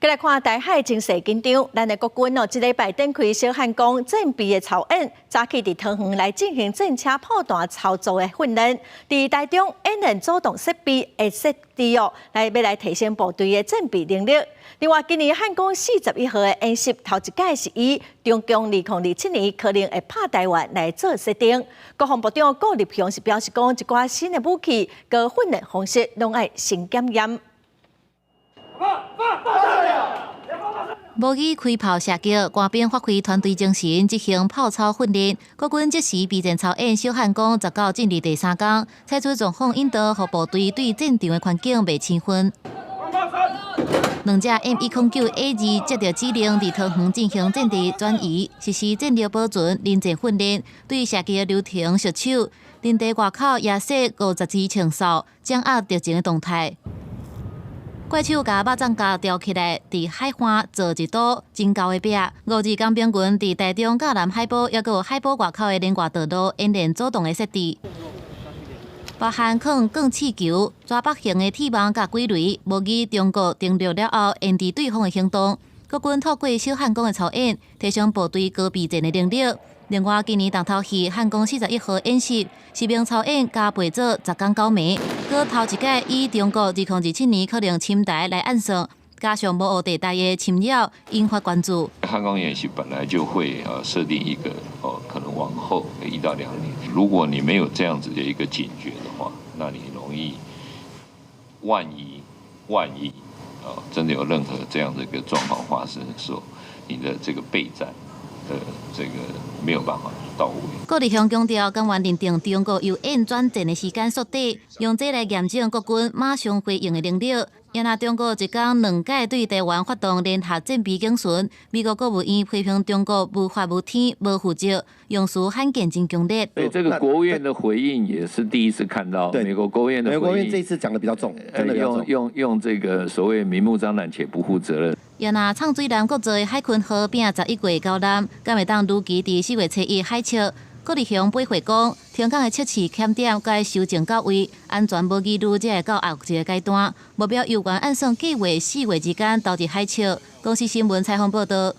過來看台海情勢緊張，咱的國軍哦，這禮拜展開小漢光戰備的操演，早起佇桃園來進行戰車炮彈操作的訓練。佇台中演練主動設備的設置哦，來欲來提升部隊的戰備能力。另外，今年漢光41號的演習頭一擺是以中共2027年可能會拍台灣來做設定。國防部長顧立雄是表示講，一寡新的武器佮訓練方式攏愛先檢驗。模擬開炮射擊，官兵發揮團隊精神執行炮操訓練。國軍即時備戰操演小漢光19進入第三工，採取狀況引導，予部隊對戰場的環境袂生分。兩架 M109A2接到指令，佇桃園進行戰地轉移，實施戰力保存、臨戰訓練，對射擊流程熟手。陣地外口也設50支槍哨，掌握敵情的動態。怪手共肉粽鉸吊起來，佇海岸做一堵真厚的壁。五二工兵群佇台中甲南海埔，抑閣有海埔外口的連外道路演練主動的設置，包含囥鋼刺球、蛇腹型的鐵網佮鬼雷，模擬中國登陸了後沿佇對方的行動。國軍透過小漢光的操演，提升部隊高備戰的能力。另外，今年重頭戲漢光41號演習，實兵操演加倍做10工九暝，閣頭一擺以中國2027年可能侵台來暗算，加上模糊地帶的侵擾，引發關注。漢光演習本來就會設定一個哦，可能往後1到2年，如果你沒有這樣子的一個警覺的話，那你容易萬一啊，真的有任何這樣的一個狀況發生的時候，你的這個備戰的這個沒有辦法到位。顧立雄強調，官員認定中國由演轉戰的時間縮短，用這來驗證國軍馬上回應的能力。也若中國一工兩擺對台灣發動聯合戰備警巡，美國國務院批評中國無法無天、無負責，用詞罕見真強烈。對，這個國務院的回應也是第一次看到。美國國務院的美國國務院這一次講得比較重，真的用這個所謂明目張膽且不負責任。也若唱水艦國造的海鯤號拚11月九艦，敢會當如期佇4月初1海測？顧立雄回回講，停工的測試檢點該修正到位，安全無疑慮，才會到後一個階段。目標猶原按算計劃4月之間投入海測。公視新聞採訪報導。